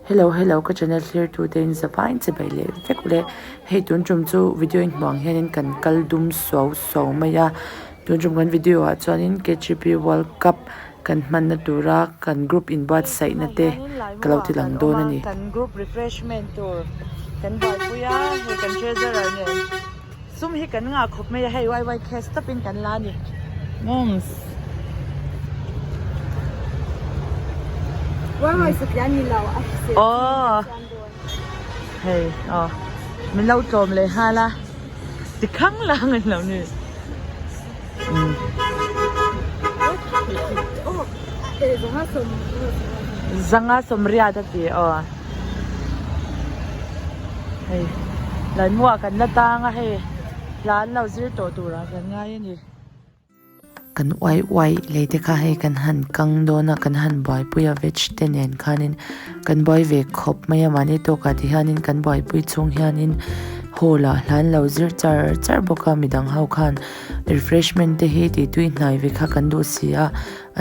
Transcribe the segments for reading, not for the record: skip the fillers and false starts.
Hello hello ka channel thlir tu te in zavain chibai leh vek ule hei tun tum chu video in hmuh ang hianin kan kal dum suau suau mai a tun tum kan video ah chuanin K_G_P world cup kan hmanna tura kan group inbuatsaihna te ka lo ti lang dawn a ni. Kan group refreshment tur kan buaipui a hei kan treasurer nen sum hi kan ngah khawp mai a hei yy cash tawpin kan la a ni moms yy satliah ni lo a hrisel aw hei aw min lo tlawm leh nghal a ti khang lang a ni lo ni. Zanga sawmriat a ti aw hei laimuah kan la tang a hei hla an lo zir tawh turah kan ngai a ni. Kan uai uai lei te kha hei kan han kang dawn a kan han buaipui a veg te nen khanin kan buai ve khawp mai a mahni tawkah ti hianin kan buaipui chhung hianin hall ah hla an lo zir char char bawk a midang ho khan refreshment te hi tih tui hnai ve kha kan duh si a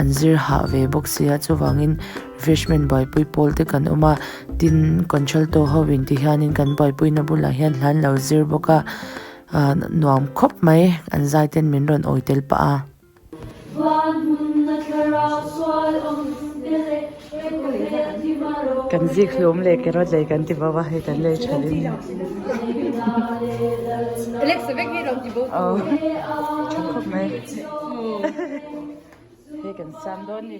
an zir hah ve bawk si a chuvangin refreshment buaipui pawl te kan awm a tin contralto ho in ti hianin kan buaipuina bulah hian hla an lo zir bawk a ah nuam khawp mai an zai ten min rawn awi tel pah a. Kan zik hlum leh carrot lei kan ti bo a hei kan lei tha ding aw tha khawp mai hei kan siam dawn ni.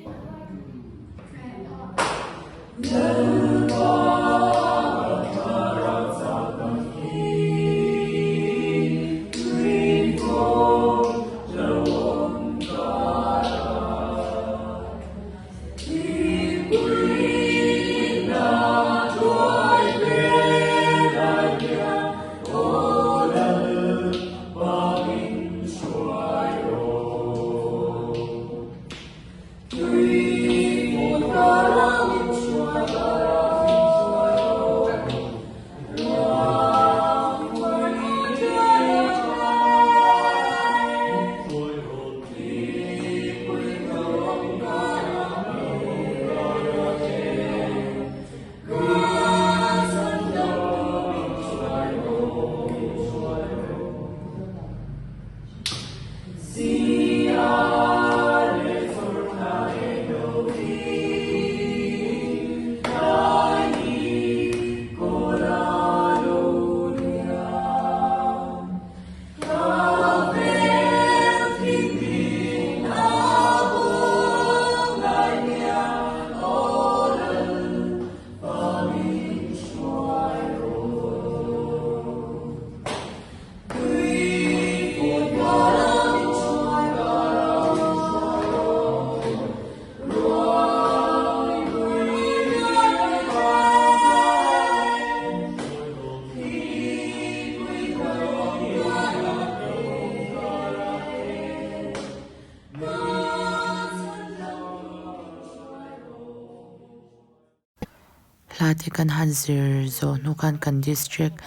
Hla te kan han zir zawh hnu khan kan district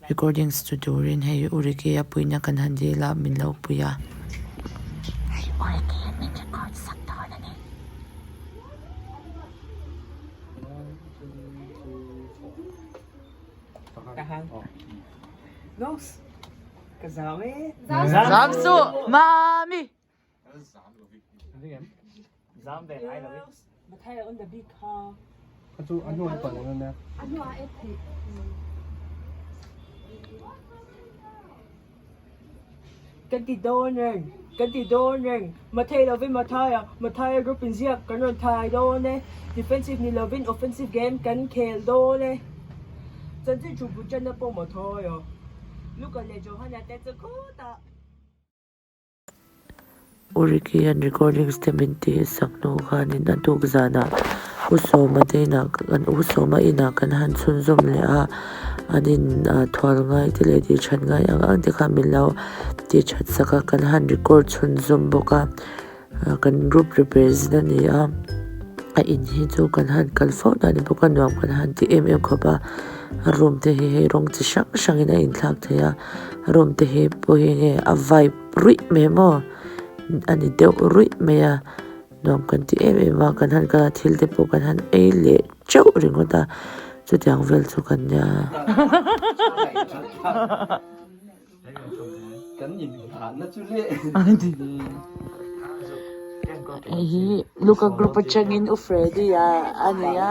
recording stu turin hei U Ricky a puihna kan han dil a min lo pui a. Hei U Ricky hian min record sak dawn a ni. Zam suh mami. Kan ti dawn reng, kan ti dawn reng. Mathei lovin Mathaia, Mathaia group in ziak kan rawn thai dawn e. Defensive ni lovin offensive game kan khel dawn e. Chanchin thu bu ṭanna pawh Mathaia, Luka leh Johana te chu khutah. U Ricky hian recordings te min tih sak hnu khanin a tuk zanah U Sawma te inah kan U Sawma inah kan han chhunzawm leh a, an in ah thual ngai te leh tih that ngai ang ang te kha min lo tih that sak a, kan han record chhunzawm bawk a, kan group represent a ni a, a in hi chu kan han kal fo na a ni bawk a nuam kan han ti em em khawp a, a room te hi hei rawng chi hrang hrangin a inthlak thei a, room te hi pawh hi enge a vibe. Ruih mai maw a ni deuh ruih mai a. Nuam kan ti em em a, kan han kal a thil te pawh kan han ei leh teuh ringawt a, chutiang vel chu kan nia. Hei hi Luka group atangin U Freddy a a ni a,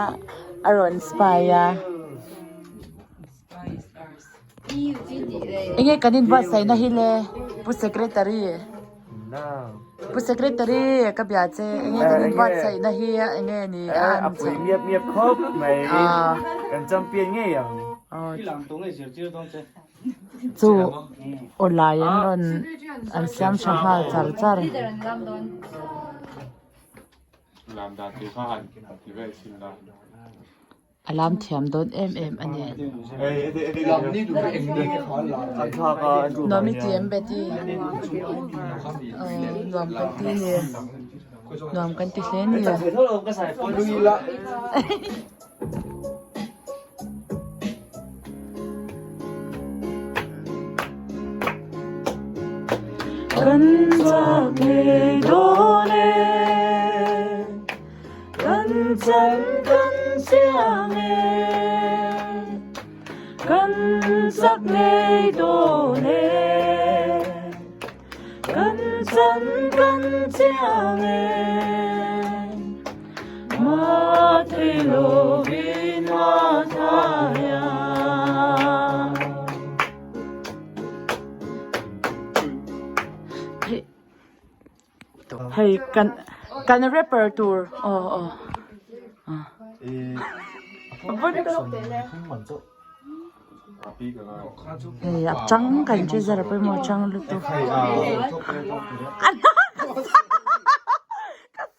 a rawn spy a. Enge kan inbuatsaihna hi le Pu Secretary Pu Secretary ka bia che enge kan inbuatsaihna hi enge ni a A pui miap miap khawp mai kan champion ngei ang. Chu aw lai an rawn an siam tha nghal char char. A lam thiam dawn em em a ni. Nuam i ti em Betty? Aw nuam kan ti ni. Nuam kan ti hle ni. Kan chak ngei dawn e. Kan chan kan chiang e, kan chak ngei dawn e. Kan chan kan chiang e, ma thei lovin ma thaia. Hei kan kan rapper tur aw aw hei a chang kan che zara pawimawh chang lutuk ka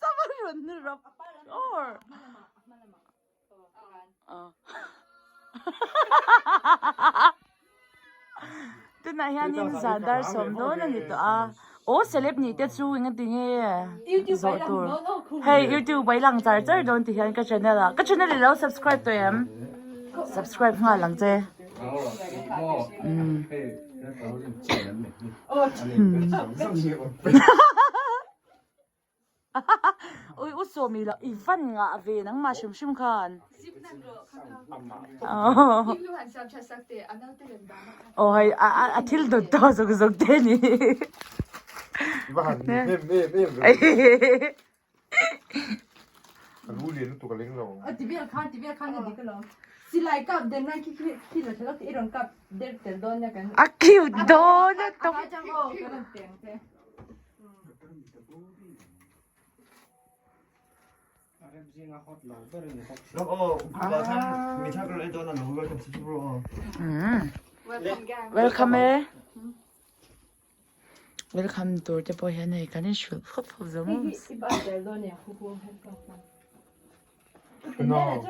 sama rawn rap awr. Tunah hianin zan dar sawm dawn a ni tawh a, aw celeb nih te chu eng ati nge zawh tur hei youtube a i lang char char dawn ti hian ka channel ah ka channel i lo subscribe tawh em subscribe nghal ang che umm. Ui u sawmi lo i van ngah ve nangmah hrim hrim khan. Aw hei a thil dawt tawh zawk zawk te ni. A cute dawn a tawp. Welcome e. Welcome tur te pawh hian hei kan in hrilh khawp khawp zo maw.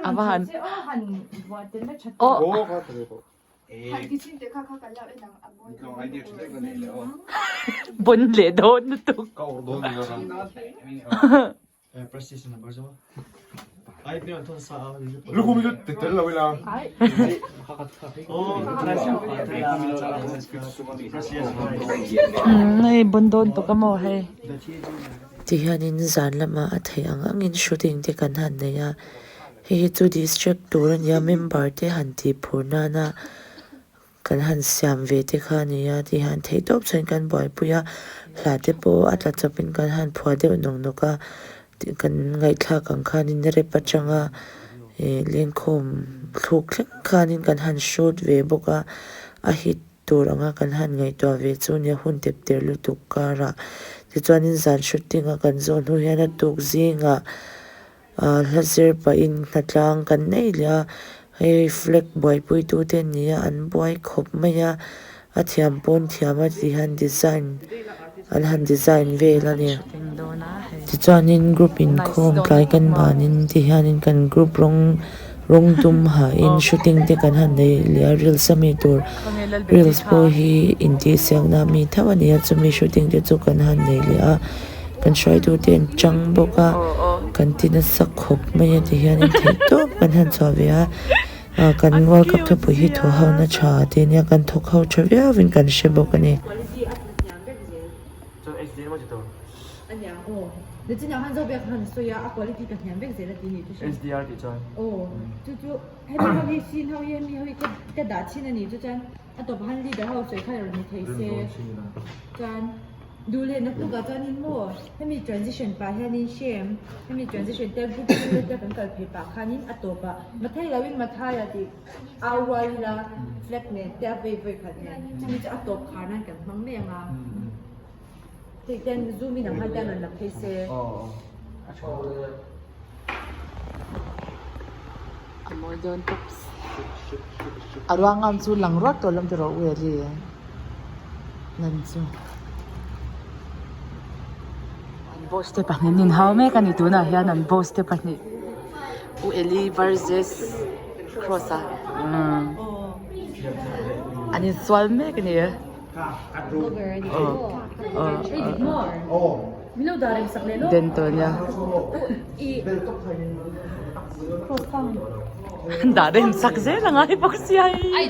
A va han aw. Bon leh dawn lutuk. Hei bon dawn tuk a maw hei. Tihianin zan lamah a theih ang angin shooting te kan han nei a. Hei hi chu district tur a nia member te han tih phur nana kan han siam ve te kha a ni a tih han theih tawp chuan kan buaipui a hla te pawh a tla chawpin kan han phuah deuh nawk nawk a kan ngaihthlak ang khanin rep atanga ih lengkhawm thluk thleng khanin kan han shoot ve bawk a a hit tur anga kan han ngaihtuah ve chu nia hun tep ter lutuk karah tichuanin zan shooting a kan zawh hnu hian a tuk zingah. Ahh hla zir pahin hnatlang kan nei leh a, hei flag buaipui tu te an ni a, an buai khawp mai a, a thiam pawn thiam a tih hian design an han design vel a ni. Tichuanin group inkhawm tlai kan banin ti hianin kan group rawng rawng dum hahin shooting te kan han nei leh a reels a mi tur reels pawh hi intihsiakna mi tho a ni a chumi shooting te chu kan han nei leh a. Kan hruaitute an chang bawk a, kan ti nasa khawp mai a ti hianin theih tawp kan han chhuah ve a, ah kan World Cup thupui hi thawh ho na tha te nia kan thawk ho tha viauin kan hre bawk a ni. Nachinah khan Zobia khan sawi a, a quality ka hniam vek zel a ti ni chu hria. HDR tih chuan. Aw, chu chu hemi ho hi scene ho hi hemi ho hi ka ka dah chhin a ni chu chuan a tawpah khan leader ho sawi kha rawn ni thei se. Chuan duh leh naktukah chuanin maw hemi transition pah hianin hrem hemi transition te group chhung te kan kal phei pah khanin a tawpah Mathai loin Mathaia tih au rual ila flag nen te a vei vawi khat nen chumi chu a tawp khar nan kan hmang mai ang a. Tih ten zoom in ang khan te an rawn la phei se. A mawi dawn tawp a ruangam chu lang ruat tawh lam tawh rawh u Eli lan chu an boss te pahnih an inhau mek a ni tunah hian an boss te pahnih u Eli versus Kross a an insual mek a ni. Dentonia Dah rem sak zel a ngai bawk sia hi.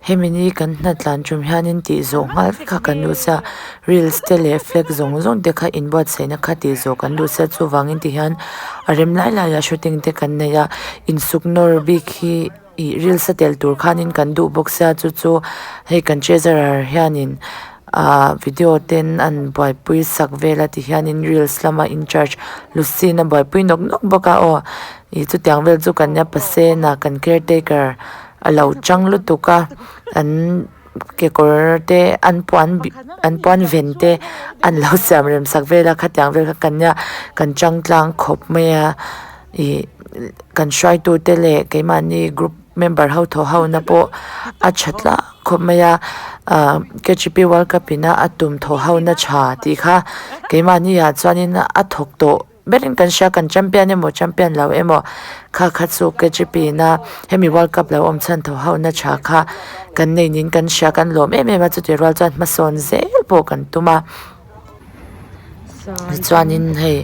Hemi ni kan hna tlan tum hianin tih zawh nghal vek kha kan duh sia reels te leh flag zawng zawng te kha inbuatsaihna kha tih zawh kan duh sia chuvangin tihian a rem lai laiah shooting te kan nei a insuk nawr bik hi. Ih reels a tel tur khanin kan duh bawk sia chu chu hei kan treasurer hianin ah video ten an buaipui sak vel a ti hianin reels lama in charge Lucy in a buaipui nawk nawk bawk a aw ih chutiang vel chu kan nia pasena kan caretaker a lo chang lutuk a an kekawr te an puan an puan ven te an lo siam rem sak vel a khatiang vel kha kan nia kan chang tlang khawp mai a. Ih kan hruaitute leh keimahni group member ho thaw ho na pawh a tha tlang khawp mai a ah K_G_P world cup in a a tum thaw ho na tha tih kha keimahni ah chuanin a thawk tawh berin kan hria kan champion emaw champion lo emaw kha kha chu K_G_P in a hemi world cup lo awm chhan thaw ho na tha kha kan nei niin kan hria kan lawm em em a chutih rual chuan hmasawn zel pawh kan tum a. Tichuanin hei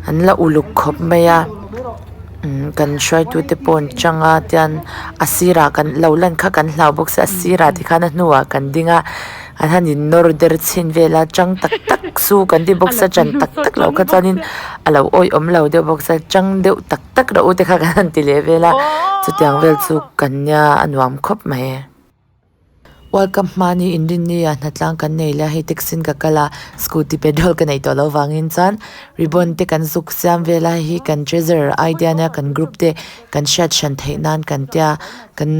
an la uluk khawp mai a umm kan hruaitute pawh an chang a tian a sirah kan lo lan kha kan hlau bawk sia a sirah tikhan a hnuah kan ding a an han in nawr der chhin vel a chang tak tak chu kan ti bawk sia chan tak tak loh kha chuanin a lo awihawm lo deuh bawk sia chang deuh tak tak rawh u te kha kan han ti leh vel a chutiang vel chu kan nia a nuam khawp mai. World Cup hmani inrinni ah hnatlang kan nei leh a, hei taxi in ka kal a, scooty petrol ka neih tawh loh vangin chuan ribbon te kan zuk siam vel a, hei hi kan treasurer idea nia kan group te kan hriat hran theih nan kan tia kan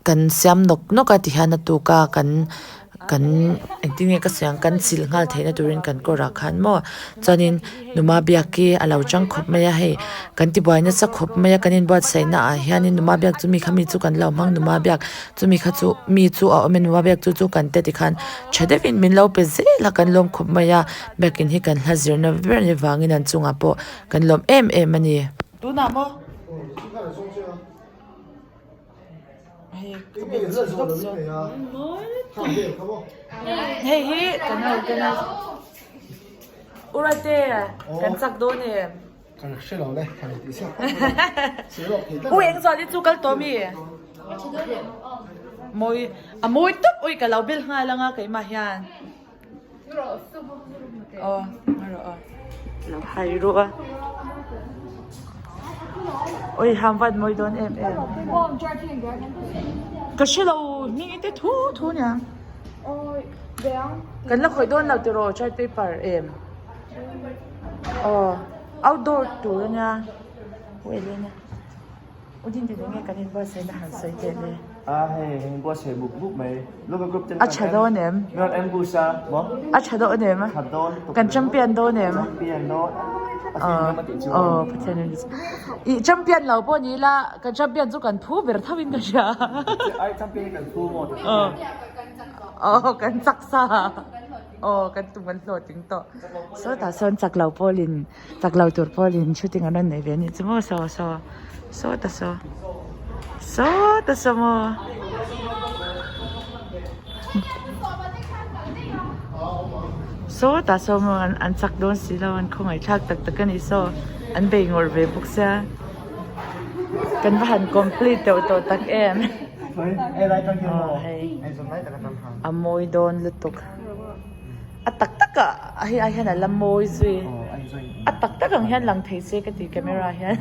kan siam nawk nawk a tihian a tuk a kan kan engtin nge ka sawi ang kan chilh nghal theihna turin kan kawr ah khan maw chuanin numa biak hi a lo chang khawp mai a hei kan tibuai nasa khawp mai a kan inbuatsaih na ah hianin numa biak chu mi kha mi chu kan lo hmang numa biak chumi kha chu mi chu a awm e numa biak chu chu kan te tikhan tha deuhin min lo pe zel a kan lawm khawp mai a biakin hi kan hla zirna ber a nih vangin an chungah pawh kan lawm em em a ni. Tunah maw? Hei hi kan ho kan a Urate kan chak dawn em? Kan hre lo le kan tih siak U eng zawh hi chu kal tawh mi? Mawi a mawi tawp ui ka lo bel nghal anga keimah hian. Aw rawh aw lo hai ruh a ui ham van mawi dawn em em ka hre lo hming te thu thu nia kan la khawih dawn lo tiraw chart paper em aw outdoor tur ania ui. U Dinte enge kan inbuatsaih na han sawi teh le? A hei heng buatsaih buk buk mai. Local group ten A tha dawn em? Min rawn ambush a maw? A tha dawn em? Tha dawn lutuk. Kan champion dawn em? Champion dawn. Pathian ram a tih chuan. Aw Pathian ram a tih chuan. Ih champion lo pawh ni ila kan champion chu kan phu ber tho in ka hria. Ai champion hi kan phu maw? Aw aw kan chak sa. Aw kan tum kan hlawhtling tawh. Sawtah sawn chak lo pawlin. Chak lo tur pawlin shooting an rawn nei ve a nih chu maw saw saw saw ta saw saw ta saw maw saw ta saw maw an chak dawn si lo an khawngaih thlak tak tak a ni saw an bei ngawrh ve bawk sia kan va han complete deuh tawh tak em aw hei a mawi dawn lutuk. A tak tak ah hei ai hian a la mawi zui. A tak tak ang hian lang thei se ka ti camera hian.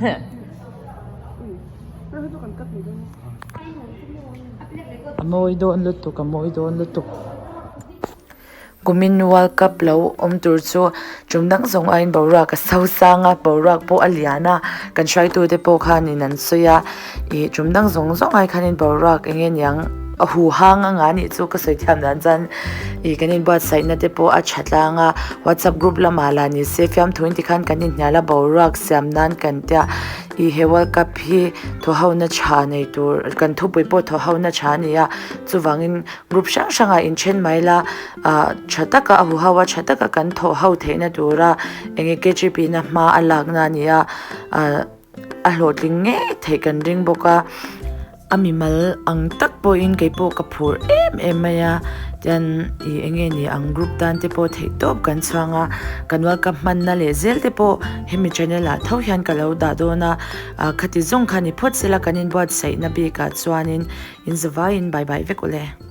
A mawi dawn lutuk a mawi dawn lutuk. Kumin World Cup lo awm tur chu tum dang zawng aiin boruak a so sang a, boruak pawh a lian a, kan hruaitute pawh khanin an sawi a, ih tum dang zawng zawng ai khanin boruak eng nge niang a huhang anga anih chu ka sawi thiam dan chuan ih kan inbuatsaihna te pawh a tha tlang a, WhatsApp group lamah lah ni se fiamthu in tikhan kan inhnial a boruak siam nan kan tia ih he World Cup hi thawhhona tha nei tur kan thupui pawh thawhhona tha a ni a, chuvangin. Group hrang hrangah inthen mai la, ah tha taka a huho a tha taka kan thawh ho theihna tura eng nge K_G_P na hma a lakna a ni a, ah a hlawhtling ngei theih kan ring bawk a, a mimal ang tak pawhin keipawh ka phur em em mai a, tian ih eng nge ni ang group tan te pawh theih tawp kan chhuang a, kan World Cup hmanna leh zel te pawh hemi channel ah tho hian ka lo dah dawn a, ah khati zawng kha ni phawt sela kan inbuatsaihna bikah chuanin. In zavaiin bye bye vek ule.